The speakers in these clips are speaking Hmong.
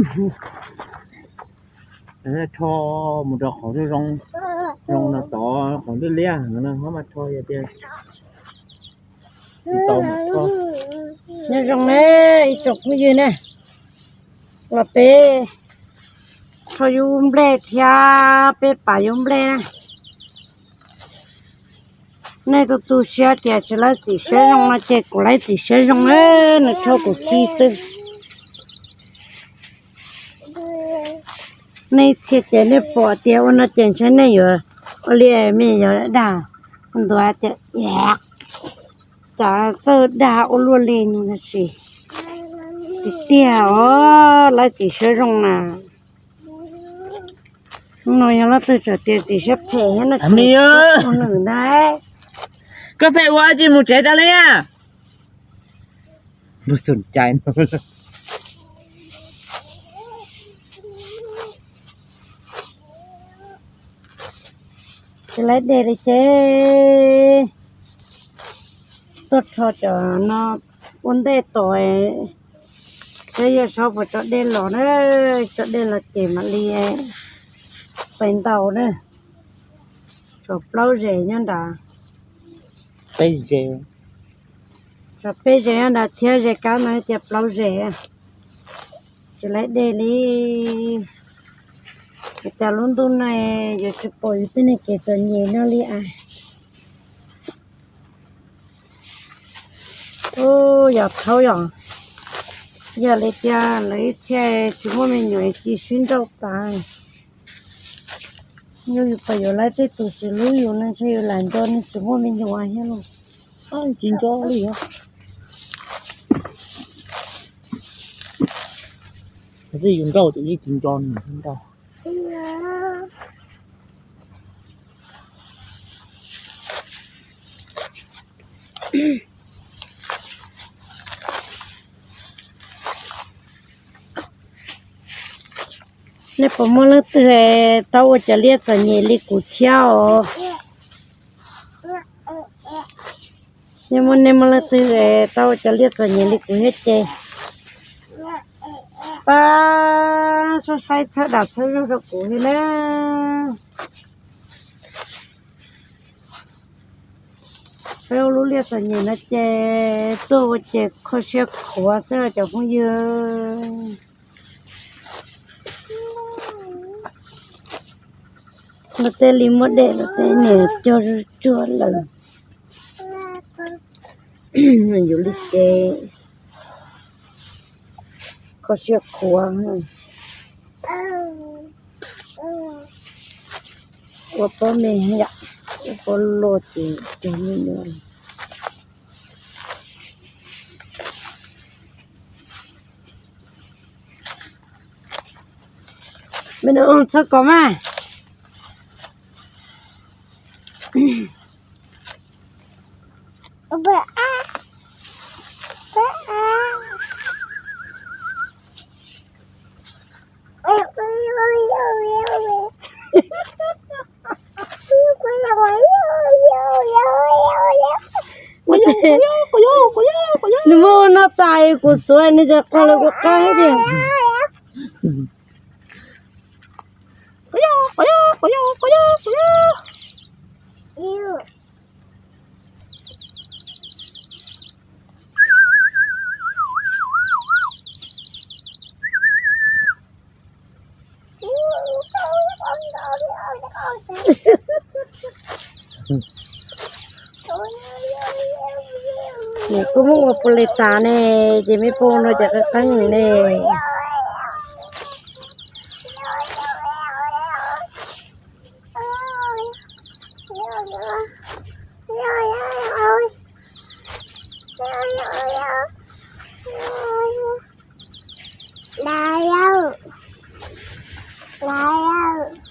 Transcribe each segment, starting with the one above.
Rho mus rau qhov zoo zoo, zoo no tod qhov liab liab no ho mas rho yog tias tau mas rho. Nyob zoo ne ib tsoom phooj ywg ne, los peb rho yub nplej thiab peb pam yub nplej na. Nej tu tu siab tias tsis laib txim siab zoo no ces kuv laib txim siab zoo na, nws rho kuv khi xwb. Nej txhia ces nej pom tias ua no ces ntshe nej yuav ua li me nyuam dag ntuas tias, cas txawj dag ua luaj li no tab sis tiag tiag os, laib txim siab zoo na. Hnub no yog leej twg txawm tias txim siab phem thiab no ces ua nws ntag. Koj phem ua dab tsi mus tsev tas li a? Tsis laib dej li ces tuaj rho cov no ua ntej tos, saib yawg saub puas tso dej los na, tso dej los ces mam li pais ntaus na. Tshuav plaub zes nyob nrad, peb zes, tshuav peb zes nyob nrad thiab zes kab no ces plaub zes. Tsis laib dej li, cas lub ntuj no yuav tsis pom yus tej niag kev txom nyem no li as. Ub, yog thaub yog, yog li tias lawv ib txhia tsis muaj me nyuam ci sib nrauj tas. Yog yus pom yuav laib tej tus tsis hlub yus no ntshe yus lam nco nws tsis muaj me nyuam thiab los. Tsis nco li os. Txij yus nrauj ces yeej tsis nco nws nrauj. Nej puas muaj leej twg tau ua cov liaj txom nyem li kuv thiab os? Yog muaj nej muaj leej twg tau ua cov liaj txom nyem li kuv thiab ces pab saib saib txhawb dag txhawb zog rau kuv thiab na. Peb ua lub liaj txom nyem no ces tuaj ua ces kho siab khuav xwb cov phooj ywg. Luag tej li muaj dej, luag tej niam cog zuj tsuag lawm. Yus li ces kho siab khuav. Ua pob me yom, ua pob luaj ces cog me nyuam. Me no txhob kov mas. Nws muaj noj tas kuv xuav nws tseem qog lawv kuv qab tiag. Nws kuj muaj ua pus li tas ne, ces me pus no ces qeeb qeeb ne.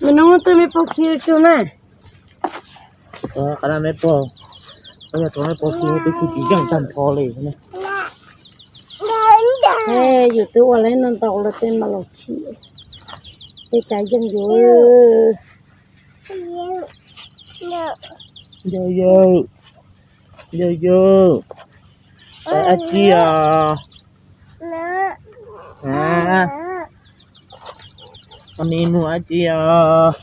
Me nub twb me pog khi tsuj na. Qhov no me pog, yog thaum me pog khi twb khi tsis yeej tag nrho li. Yus twb ua lawm no ntau los tej mas los khi, tej cas yeej yus. Yawg, yawg, yawg, yawg, dab tsi os? A, Amiv mus dab tsi os?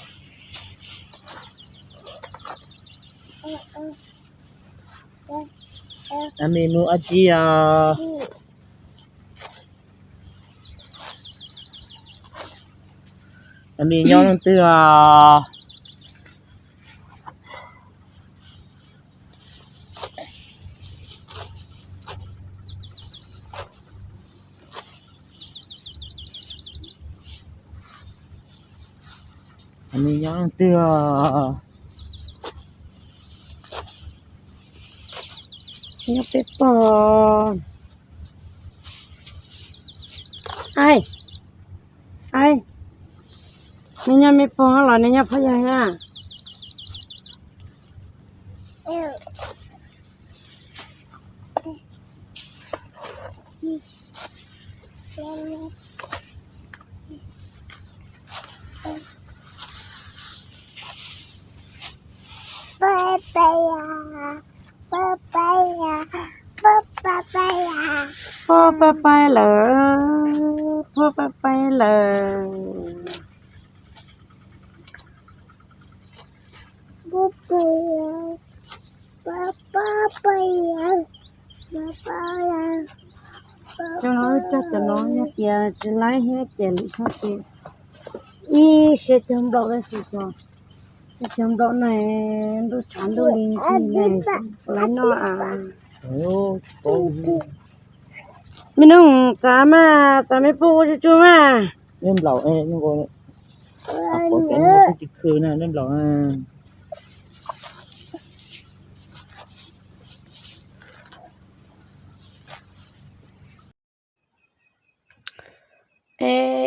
Amiv mus dab tsi os? Amiv nyob leej twg os? Amiv nyob leej twg os? Nyob peb pog. Ai, ai, neb nyob me pog los neb nyob phab yag na? Pog pab paib lawm, pog pab paib lawm. Cov no cog cov no yog tias tsis laib thiab ces lwm thaj ces ib siab cog nplaum tab sis xyov cog nplaum no ntuj tshav ntuj li ntxi ne, laib noj a. Me nug txav mas, txav me pug ua tsuj tsuj mas. Nplaum, pov kev no twb tsis khw na, nplaum.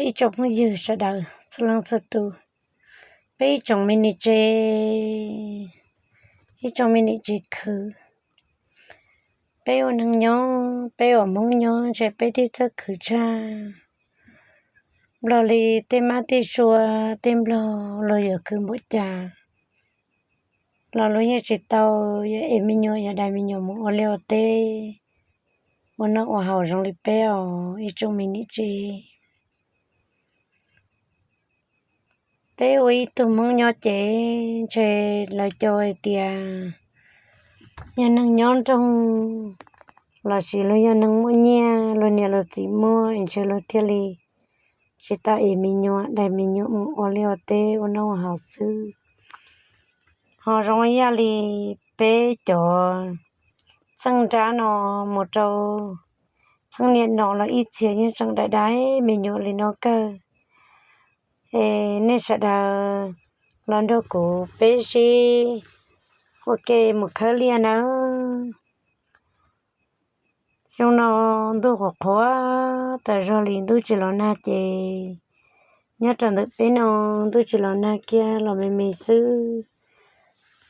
Ib tsoom phooj ywg sawv daws txhua leej txhua tus, peb ib tsoom me niam tsev, ib tsoom me niam tsev khwv, peb ua neeg nyob, peb ua Hmoob nyob ntshe peb twb txawj khwv tshaj Nplog li. Tej mab tej sua, tej Nplog luag yuav khwv npaum cas los luag yeej tsis tau yuav ev me nyuam, yuav dai me nyuam mus ua liaj ua teb, ua noj ua haus zoo li peb os ib tsoom me niam tsev. Peb ua ib tug Hmoob nyob ces ntshe lawv cov hais tias yog neeg nyob nroog lossis luag yog neeg muaj nyiaj, luag niam luag txiv muaj es ntshe luag thiaj li tsis tau ev me nyuam, dai me nyuam mus ua liaj ua teb ua noj ua haus xwb. Ho zoo ib yam li peb cov txheej nrab no mus rau txheej niam no los ib txhia yeej tseem dai dai me nyuam li no kawg. Es nej sawv daws los nrog kuv peb sib ua ke mus khawb liaj nawb. Xyoo no ntuj qhuav qhuav tas zog li, ntuj tsis los nag ces nyob rau ntawm peb no ntuj tsis los nag kiag los me me xwb.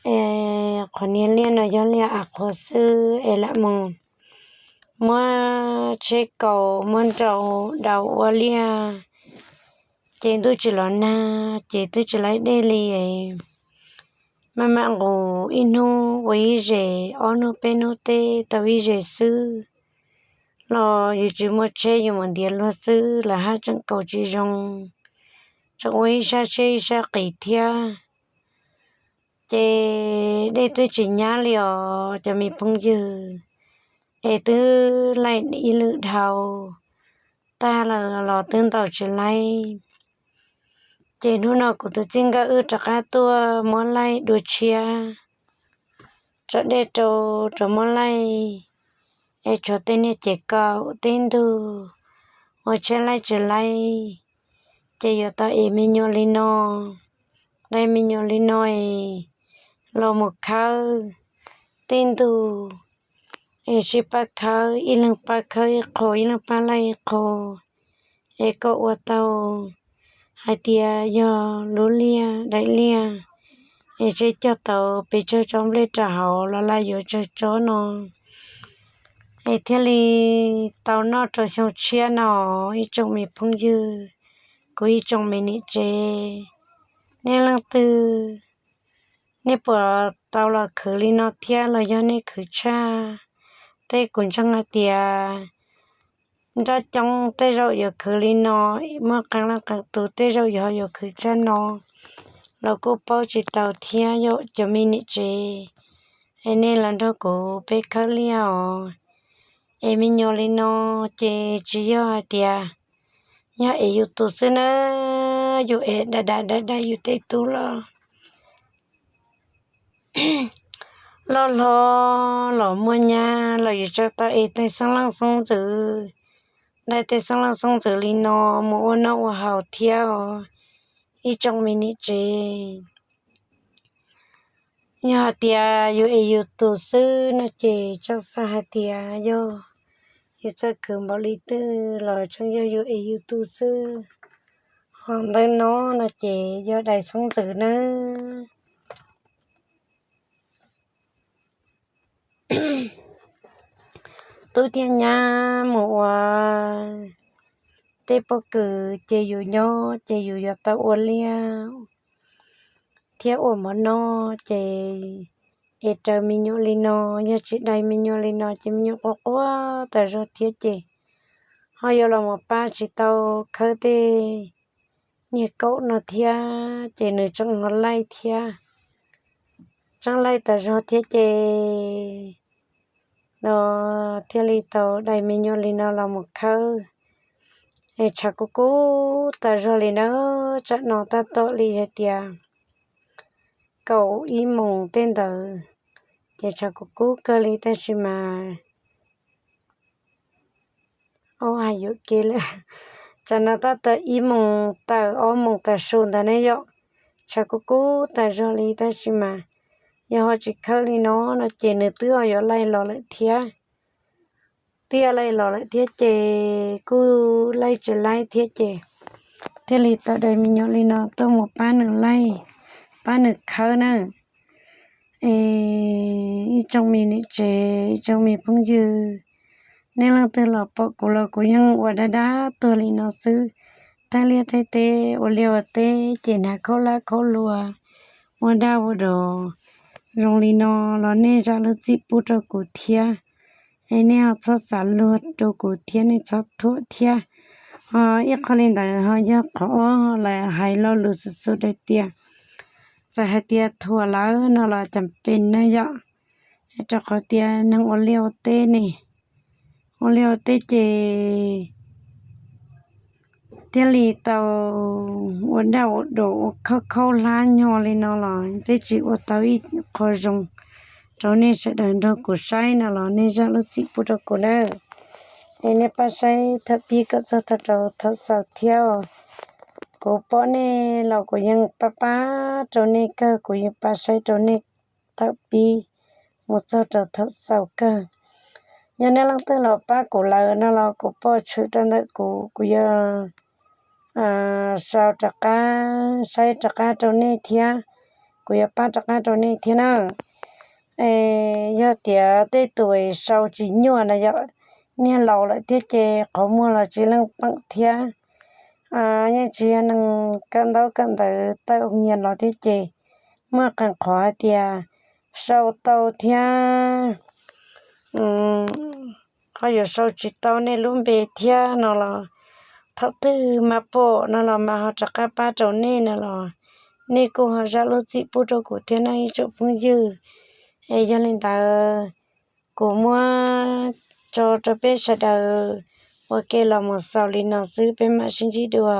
Es qhov niag liaj no yog liaj av qhuav xwb es lam mus muab tsheb kaus muab nrau daus ua liaj, ces ntuj tsis los nag ces twb tsis laib dej li. Maj mam nqus ib hnub ua ib zes, ob hnub peb hnub teb tau ib zes xwb los yus tsis muaj tsheb, yus mus ntiav luag xwb los haj tseem kaus tsis zoo, tseem ua ib sab tsheb ib sab qis thiab. Ces dej twb tsis nyab li os cov me phooj ywg, es twb laij ib lwm dhau tag lawm los twb ntaus tsis laib. Ces hnub no kuv tus txij nkawm wb rov qab tuaj muab laij dua tshiab, tso dej rau rov muab laij, es tshuav tej niag ces kaum teb ntug ua tshiab laij tsis laib, ces yuav tau ev me nyuam li no, dai me nyuam li no es los mus khawb teb ntug, es sib pab khawb, ib leeg pab khawb ib qho, ib leeg pab laij ib qho, es kom ua tau hais tias yog lub liaj daim liaj, es seb cog tau pes tsawg tsob nplej rau hauv los laj yuav tsawg tsob no, es thiaj li tau noj rau xyoo tshiab no. Ib tsoom me phooj ywg, kuv ib tsoom me niam tsev, nej leej twg, nej puas tau los khwv li no thiab los yog nej khwv tshaj? Tej kuv ntseeg hais tias nrab coob tej zaum yuav khwv li no, muaj qee leej qee tus tej zaum yuav khwv tshaj no los kuj paub tsis tau thiab yom cov me niam tsev. Es nej los nrog kuv peb khawb liaj os. Es me nyuam li no ces tsis yog hais tias yog es yus tus xwb na, yus es da da da da yus tej tub los loj hlob los muaj nyab los yus tseem tau es tej xeeb leej xeeb ntxwv, dai tej xeeb leej xeeb ntxwv li no mus ua noj ua haus thiab os ib tsoom me niam tsev. Yog hais tias yus es yus tus xwb no ces tseem xav hais tias yog yus txawj khwv npaum li twg los tseem yog yus es yus tus xwb. Ho ntawm no no ces yog dai xeeb ntxwv nawb. Tub thiab nyab mus ua tej pob kws ces yus nyob ces yus yuav tau ua liaj thiab ua mov noj ces es raws me nyuam li no. Yog tsis dai me nyuam li no ces me nyuam quaj quaj tas zog thiab ces ho yuav los mus pab tsis tau khawb tej niag kaum no thiab ces nws tseem ho laij thiab, tseem laij tas zog thiab ces no thiaj li tau dai me nyuam li no los mus khawb. Es tshav kub kub tas zog li na, tsam no tab tom li hais tias kaum ib moos tej ntawd ces tshav kub kub kawg li tab sis mas, o hais yuam kev lawm, tsam no tab tom ib moos tawm ob moos tav su ntawd ne yom. Tshav kub kub tas zog li tab sis mas yog ho tsis khawb li no no ces nws twb ho yuav laij los lawm thiab. Twb yuav laij los lawm thiab ces kuj laij tsis laij thiab ces thiaj li tau dai me nyuam li no tuaj mus pab nws laij, pab nws khawb na. Es ib tsoom me niam tsev, ib tsoom me phooj ywg, nej leej twg los pom kuv los kuv yeej ua dab dab tuag li no xwb. Thaij liaj thaij teb, ua liaj ua teb ces hnav khaub hlab khaub hlua, ua dab ua dog zoo li no los nej zam lub txim pub rau kuv thiab. Es nej ho txhob xav luag rau kuv thiab, nej txhob thuam thiab. Ho ib qho li ntawd ho yog qhov uas lawv hais lo lus xus xus rau tias txawm hais tias thuam lawm no los cas pes na yom. Rau qhov tias neeg ua liaj ua teb ne, ua liaj ua teb ces thiaj li tau ua dab ua dog ua khaub khaub hlab nyo li no los twb tsis ua tau ib qho zoo rau nej sawv daws nrog kuv saib no los nej zam lub txim pub rau kuv nawb. Es nej pab saib thaum pib kom txog thaum rau thaum xaus thiab. Kuv pom nej los kuv yeej pab pab rau nej kawg, kuv yeej pab saib rau nej thaum pib mus txog rau thaum xaus kawg. Yog nej leej twg los pab kuv lawm no los kuv pom tshwm rau ntawm kuv, kuv yuav sau rov qab saib rov qab rau nej thiab, kuv yuav pab rov qab rau nej thiab na. Es yog tias tej tus sau tsis nyuaj na yom, niag laus lawm thiab ces qhov muag los tsis leej peem thiab, yeej tsis yog neeg kawm ntaub kawm ntawv tawm nyias los thiab ces muaj qee qhov hais tias sau tau thiab ho yuav sau tsis tau nej lub npe thiab no los thaum twg mas pom no los mas ho rov qab pab rau nej no los nej kuj ho zam lub txim pub rau kuv thiab nawb ib tsoom phooj ywg. Es yog li ntawd kuv muab tso rau peb sawv daws ua ke los mus xaus li no xwb, peb mam sib ntsib dua.